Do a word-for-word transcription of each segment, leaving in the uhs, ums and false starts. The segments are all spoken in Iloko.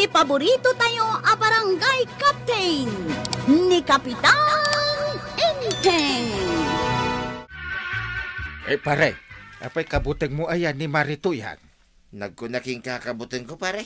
Paborito tayo a barangay captain, ni Kapitan Enteng. Eh, pare, apay kabutengmo aya ni Mari Tuyang? Nagkuna kenka kabutengko, pare.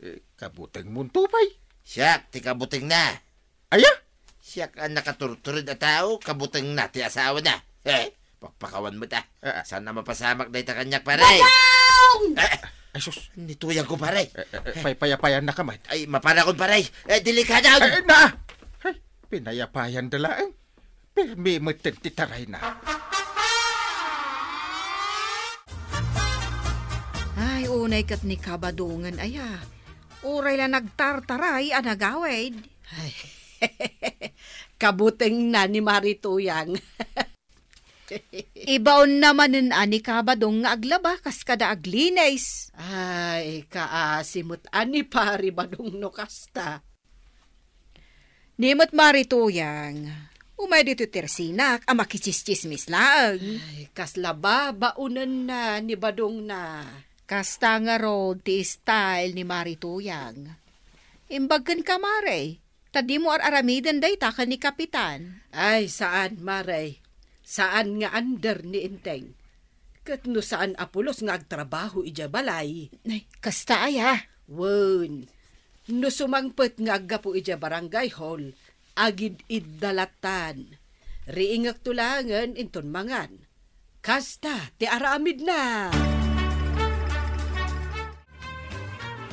Eh, kabutengmonto pay. Siak ti kabutengna. Aya? Siak a nakaturtured a tao, kabutengna ti asawana. Eh, pakpakawan met a. Ah. Saan a mapasamak dayta kaniak, pare? Badong! Eh, Ay, sus. Ni Tuyangko, pare. Eh, eh, eh, pay-, payapayan na ka, met. Ay, maparakon, pare. Eh, delikado. Eh, eh, na! Ay, pinayapayan da laeng. Permi met ti tarayna. Ay, unay ket ni Kabadongen aya. Uray la nagtartaray a nagawid. Ay, kabutengna ni Mari Tuyang. Ibaonna manen a ni Kabadong nga aglaba kas kada aglinis. Ay, kaasi met a ni Pari Badong no kasta. Ni met Mari Tuyang, umay ditoy tersinak a makichischismis laeng. Ay, kasla babaonenna ni Badongna. Kasta ngarud ti style ni Mari Tuyang. Imbag kenka, Mari, ta dimo ar-aramiden dayta ken ni Kapitan. Ay, saan, Mari. Saan nga under ni Enteng. Ket no saan a pulos nga agtrabaho idiay balay. Ay, kasta aya? Wen, no sumangpet nga aggapu idiay barangay hall, agid-idda lattan. Riingekto laengen inton mangan. Kasta ti aramidna.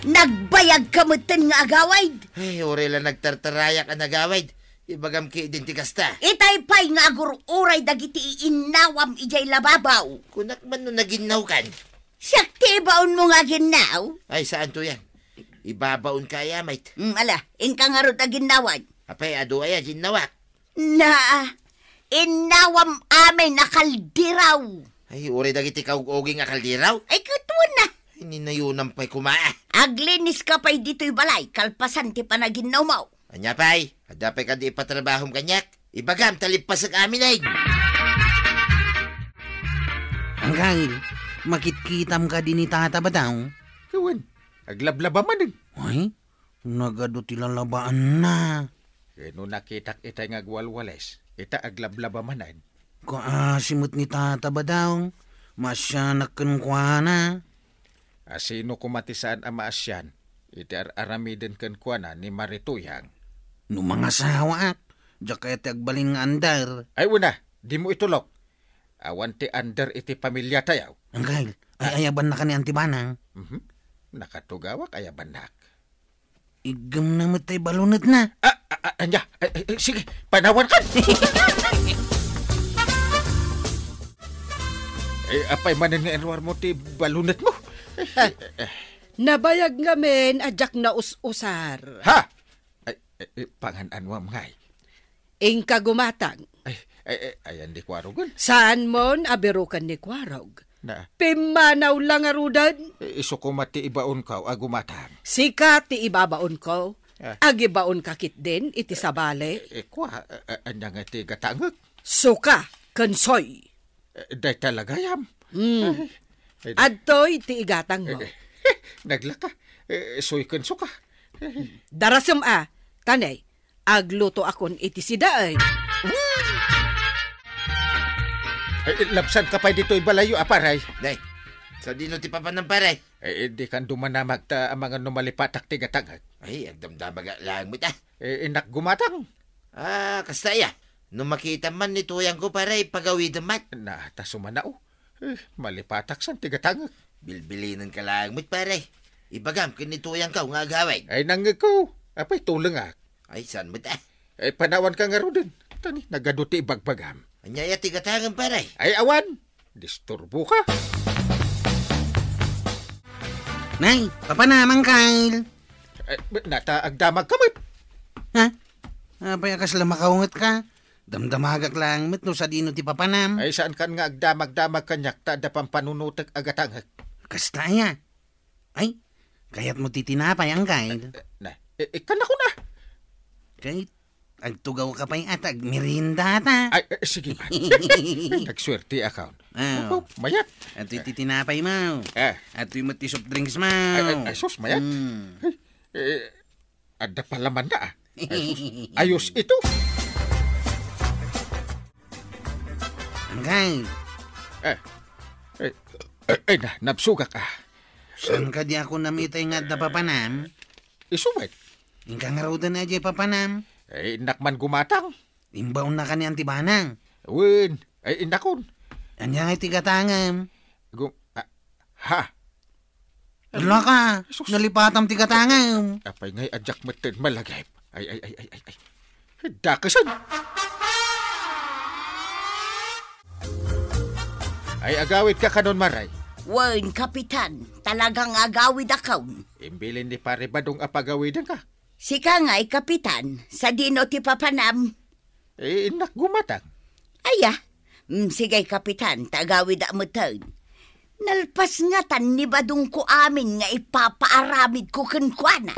Nagbayagka metten nga agawid? Ay, uray la nagtartarayak a nagawid. Ibagam ketdin ti kasta. Itay pay nga agur-uray dagiti innawam idiay lababaw. Kunak man no naginnawkan. Siak ti ibaonmo nga aginnaw? Ay, saan, Tuyang. Ibabaonka aya met. Hmm, ala, inka ngarud aginnawan. Apay, adu aya ti innawak? Na, innawam amin a kaldiraw. Ay, uray dagiti kaug-uging a kaldiraw? Ay, ket wen a. Ay, ninayonam pay koma. Agliniska pay ditoy balay, kalpasan ti panaginnawmo. Ania pay, adda pay kadi ipatrabahom kaniak? Ibagam, ta lippasek amin ay. Anggail, makitkitam kadi ni Tata Badong? Wen, aglablaba manen. Ay, nagadu ti lalabaanna. Ket no nakitak itay nga agwalwales, ita aglablaba manen. Kaasi met ni Tata Badong, maasianak kenkuana. A sino koma ti saan a maasian iti ar-aramiden kenkuana ni Mari Tuyang? No mangasawaak, diak kayat ti agbalin nga under. Ay, wen a, dimo itulok. Awan ti under iti pamiliatayo. Anggail, ay, ayabannaka ni Auntie Banang? Mhm. Nakatugawak, ayabannak. Iggemna met tay balunetna. Ah, ah, ah, ania? Eh, eh, eh, sige, panawankan. Eh, apay manen nga iruarmo ti balunetmo? Nabayag ngamin a diak naus-usar. Ha? Ay, eh, eh, pangan-anuam ngay? Inka gumatang. Ay, ay, ay, ayan di kuarogen. Saanmon a biruken ni kuarog? Na. Pimmanaw la ngaruden. Eh, isu koma ti ibaonko a gumatang. Sika ti ibabaonko. Ah. Agibaonka ketdin iti sabali. Eh, eh, kua, eh, eh, ania nga ti gatangek? Suka ken soy. Eh, dayta la gayam. Hmm. Ay, ay, adtoy ti igatangmo. Eh, eh, naglaka. Eh, soy ken suka. Darasem a, tanay, aglutoakon iti sida, ay. Eh, labsanka pay ditoy balayyo, a, pare. Nay, sadino ti papanam, pare? Eh, eh, dikan dumanamag ta amangan no malipatak ti gatangek. Ay, agdamdamag laeng met a. Eh, innak gumatang. Ah, kasta aya. No makitam man ni Tuyangko, pare, pagawidem man. Na, ta sumanao. Eh, malipatak san ti gatangek. Bilbilinenka laeng met, pare. Ibagam ken ni Tuyangko nga agawid. Ay, nangngegko. Apay, tulengak. Ay, saan met a? Ay, panawanka ngaruden. Tani, nagadu ti ibagbagam. Ania aya ti gatangem, pare? Ay, awan. Disturboka. Nay, papanamang, Kyle. Eh, nata, agdamagka met. Ha? Apay a kasla makaungetka? Damdamagak laeng met no sadino ti papanam. Ay, saankan nga agdamagdamag kaniak ta adda pampanunotek a gatangek. Kasta aya? Ay, kayatmo ti tinapay, Angkay? Eh, eh, na, eh, eh, kanako na. Kay, agtugawka pay a ta agmeriendata. Ay, eh, sige man. Ay, nagsuerteakon. Ah. Opo, mayat. Adtoy ti tinapaymo. Eh. Adtoy met ti soft drinksmo. Ay, ay, ay, sus, mayat. Hmm. Ay, Eh, adda palamanna, ah. Ay, sus. Ayos ito. Angkay. Eh, eh, eh, eh, na, nabsugak, ah. Saan kadi ako namitay nga adda papanam? Isu met. Inka ngaruden a diay papanam. Eh, innak man gumatang. Imbaonna kanian ti banang. Wen, ay, innakon. Ania ngay ti gatangem? Gu-, ah, ha? Ala ka, Jesus. Nalipatam ti gatangem. Apay ngay a diak metten malagip. Ay, ay, ay, ay, ay, ay. Dakesan. Ay, agawid ka kanon, Maray? Wen, Kapitan, talagang agawid akon. Imbilin ni Pare Badong a pagawidenka. Sika ngay, Kapitan, sadino ti papanam? Eh, innak gumatang. Aya, mm, sige, Kapitan, ta agawid a metten. Nalpas ngatan ni Badongko amin nga ipapaaramidko kenkuana.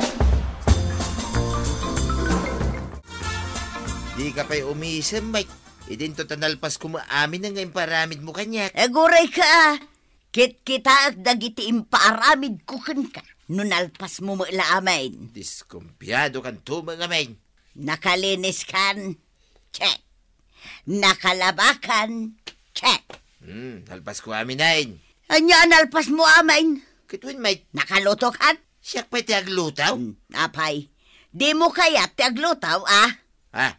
Dika pay umisem, Mike. Idinto ta nalpas koma amin nga imparamidmo kaniak. Aguray ka. Kitkitaek dagiti impaaramidko kenka no nalpasmo met la amin. Diskumpiado kanto met ngamin. Nakalinis kan? Check. Nakalaba kan? Check. Hmm, nalpasko amin, ay. Ania a nalpasmo amin? Ket wen met. Nakaluto kan? Siak pay ti agluto? Hmm, apay. Dimo kayat ti agluto, ah? Ah,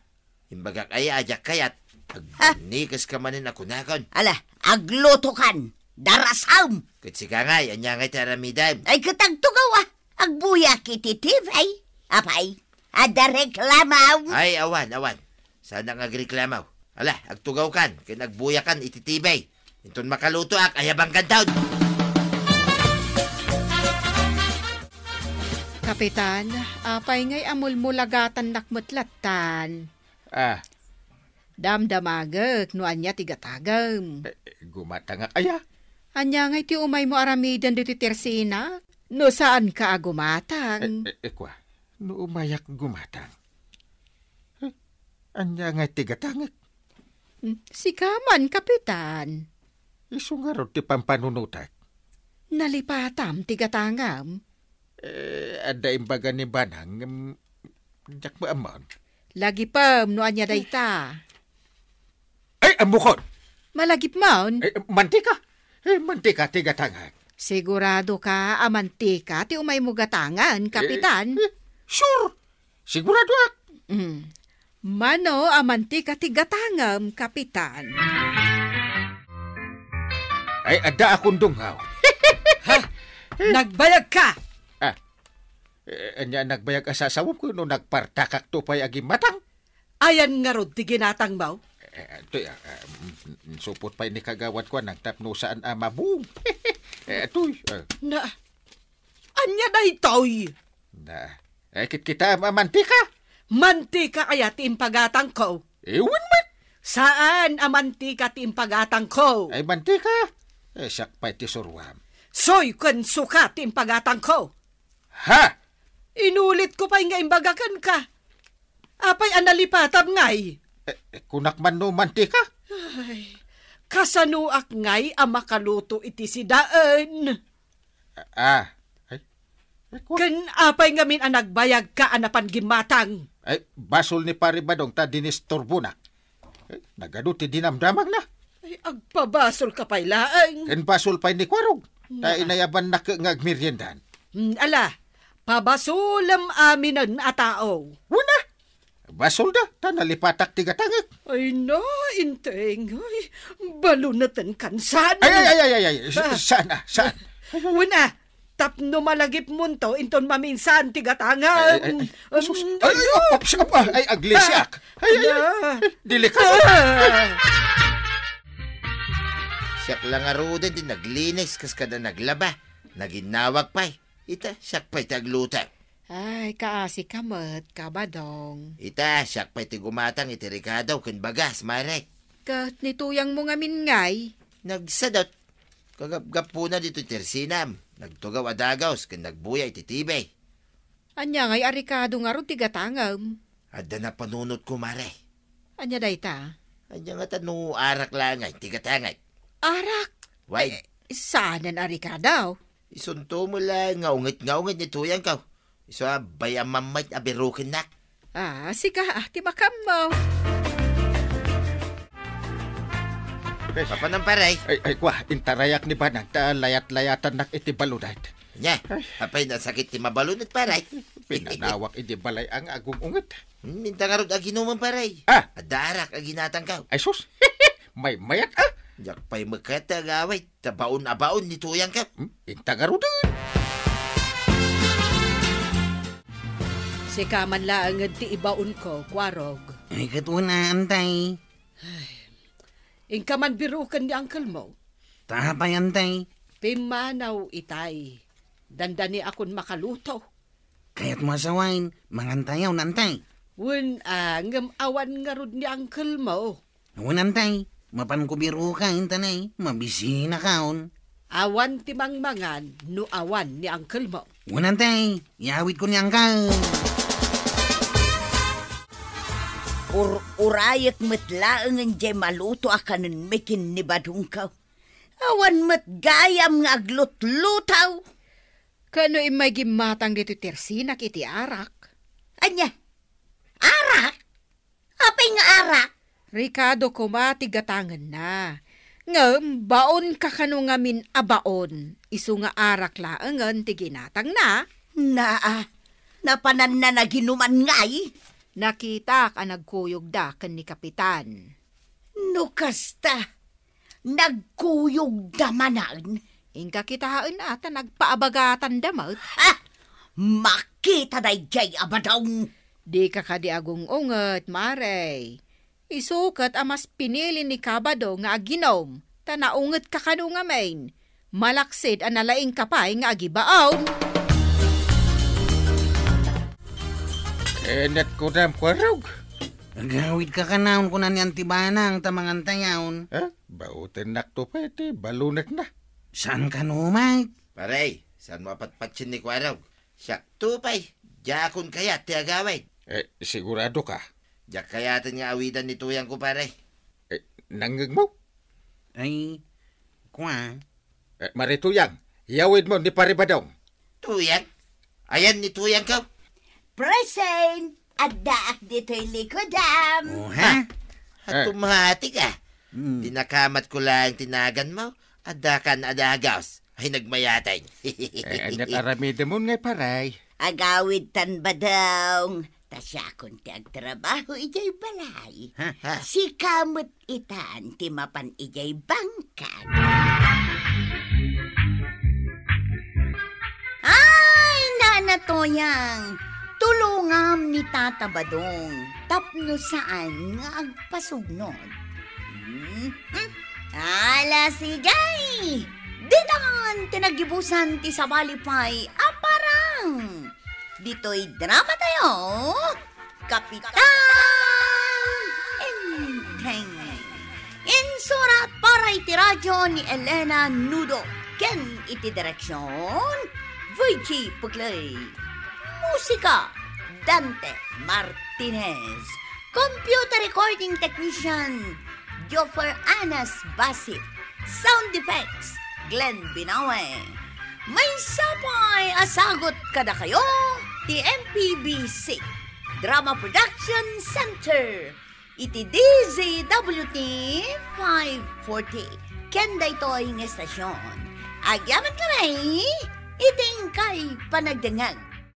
Imbagak aya a diak kayat, agbannikes ka manen a kunakon. Ala, agluto kan, darasam! Ket sika ngay, ania ngay ti aramidem? Ay, ket agtugaw a, agbuyak iti T V. Apay, adda reklamo? Ay, awan, awan. Saanak nga agreklamo. Ala, agtugaw kan, ken agbuyak kan iti T V. Inton makalutoak, ayabang kanton. Kapitan, apay ngay a mulmulagatannak met lattan? Ah. Damdamagek no ania ti gatangem. Eh, eh, gumatangak aya? Ania ngay ti umaymo aramiden ditoy tersinak? No saanka a gumatang. Eh, eh, eh, kua, no umayak gumatang. Eh, ania ngay ti gatangek? Hmm, sika man, Kapitan. Isu ngarud ti pampanunotek. Nalipatam ti gatangam. Eh, adda imbaga ni Banang, em, diak maammon. Lagipem no ania dayta. Ay, ammokon! Malagipmon? Eh, mantika. Eh, mantika ti gatangak. Sigurado ka a mantika ti umaymo gatangan, Kapitan? Eh, eh, sure. Siguradoak. Mm. Mano a mantika ti gatangam, Kapitan? Ay, adda a kundungaw. Ha? Nagbayag ka? Ah. Eh, ania nagbayag a sasawem ko no nagpartakak to pay a gimmatang? Ayan ngarud ti ginatangmo? Eh, toy, ah, ah, mm, mm, supot pay ni kagawad ko nang tapno saan a mabuong. Eh, toy, ah. Na, Ania daytoy? Na, eh, kitkitaem a mantika? Mantika aya ti impagatangko? Eh, wen met. Saan a mantika ti impagatangko? Ay, mantika? Eh, siak pay ti suruam. Soy ken suka ti impagatangko. Ha? Inulitko pay nga imbaga kenka. Apay a nalipatam ngay? Eh, eh, kunak man no mantika? Ay, kasanoak ngay a makaluto iti sidaen? Ah, ay. Ay, kua- Ken apay ngamin a nagbayagka a napan gimmatang? Ay, basol ni Pare Badong ta dinisturbonak. Ay, nagadu ti dinamdamagna. Ay, agpabasolka pay laeng. Ken basol pay ni Kuarog. Ta inayabannak nga agmeriendan. Hmm, ala, pabasolem aminen a tao. Wen a, basolda, ta nalipatak ti gatangek. Ay na, Inteng. Ay, baluneten kansan. Ay, ay, ay, ay, ay, ay. Sa-, Ah. saan, ah, saan? Wen a, tapno malagipmonto, inton maminsan ti gatangam. Ay, ay, ay, ay. Sus. Um, Ay, ay, ano? Ups, ups, ay, aglisiak. Ay, ay, ay. Ala. Delikado. Ah. Siak la ngaruden ti naglinis, kas kada naglaba. Naginnawag pay. Ita, siak pay ti agluto. Ay, kaasi ka met, Kabadong. Ita, siak pay ti gumatang iti rekado ken bagas, Mare. Ket ni tuyangmo ngamin ngay? Nagsadot. Kagapgapuna ditoy tersinam. Nagtugaw a dagus ken nagbuya iti T V. Ania ngay a rekado ngarud ti gatangem? Adda napanunotko, Mare. Ania dayta? Ania ngata no arak laeng ngay ti gatangek? Arak? Why? Eh, saanen a rekado? Isunto mo la nga unget nga unget ni tuyangko. Isu a bay-am met a birukennak. Ah, sika, ah, ti makammo. Ay. Papanam, pare? Ay, ay, kua, intarayak ni Banang ta layat-layatannak iti balunet. Nya, ay. Apay nasakit ti mabalunet, pare? Pinanawak iti balay nga agung-unget. Hmm, inta ngarud aginomem, pare. Ah. Adda arak a ginatangko. Ay, sus. Maymayat, ah. Diak pay mekat ti agawid. Ta baon a baon ni tuyangko. Hmm? Inta ngaruden. Sika man laengen ti ibaonko, Kuarog. Ay, ket wen, antay. Ay. Inka man biruken ni uncle mo. Ta apay, antay? Pimmanaw itay. Dandaniakon makaluto. Kayatmo a sawen, mangantayaw, antay. Wen, ah, ngem awan ngarud ni uncle mo. Wen, antay, mapanko biruken, intay, mabisinakon. Awan ti mangmangan no awan ni uncle mo. Wen, antay, iyawidko ni uncle. Ur-urayek met laengen diay maluto a kanenmi ken ni badongko. Awan met gayam nga aglutluto. Ket no immay gimmatang ditoy tersinak iti arak? Ania? Arak? Apay nga arak? Rikado koma ti gatangenna. Ngem baonka kano ngamin a baon, isu nga arak laengen ti ginatangna. Naa, napananna naginuman ngay? Nakitak a nagkuyogda ken ni Kapitan. No kasta, nagkuyogda manen? Inka kitaen a ta nagpaabagatanda met. Ha! Makita daydiay a badong! Dika kadi agung-unget, Mare. Isu ket a mas pinili ni Kabado nga aginom, ta naungetka kano ngamin. Malaksid a nalaingka pay nga agibaon. Enetko dam, Kuarog. Agawidka kanayon, kuna ni Anti Banang, ta mangantayaw. Eh, bautennakto pay ti balunetna. Saan kano, Mike? Pare, saanmo a patpatien ni Kuarog? Siakto pay, diakon kayat ti agawid. Eh, siguradoka? Diak kayaten nga awidan ni tuyangko, pare. Eh, nangngegmo? Ay, kua. Eh, Mare Tuyang, iyawidmo ni Pare Badong. Tuyang? Ayan ni tuyangko? Present! Addaak ditoy likodam. Oh, ha? Ah, eh. Tumahati ka. Hmm. Dinakamatko laeng ti naganmo. Adda kan a dagas. Ay, nagmayaten. Eh, ania't aramidemon ngay, pare? Agawidtan, Badong. Ta siakon ti agtrabaho idiay balay. Ha? Ha? Sika met itan ti mapan idiay bangkag. Ay, Nana Tuyang, tulongam ni Tata Badong tapno saan nga agpasugnod. Hmm? Hmm? Ala, sige! Ditan ti naggibusan ti sabali pay a parang. Ditoy dramatayo, Kapitan Enteng. Insurat para iti radio ni Elena Nudo ken iti direksion, Virgie Puclay. Musika, Dante Martinez. Computer recording technician, Joffer Anas Basit. Sound effects, Glenn Binawe. Maysa pay a sagut kadakayo ti M P B C Drama Production Center iti D Z W T five forty. Ken daytoy nga estasion, agyamankami iti inkay panagdengngeg.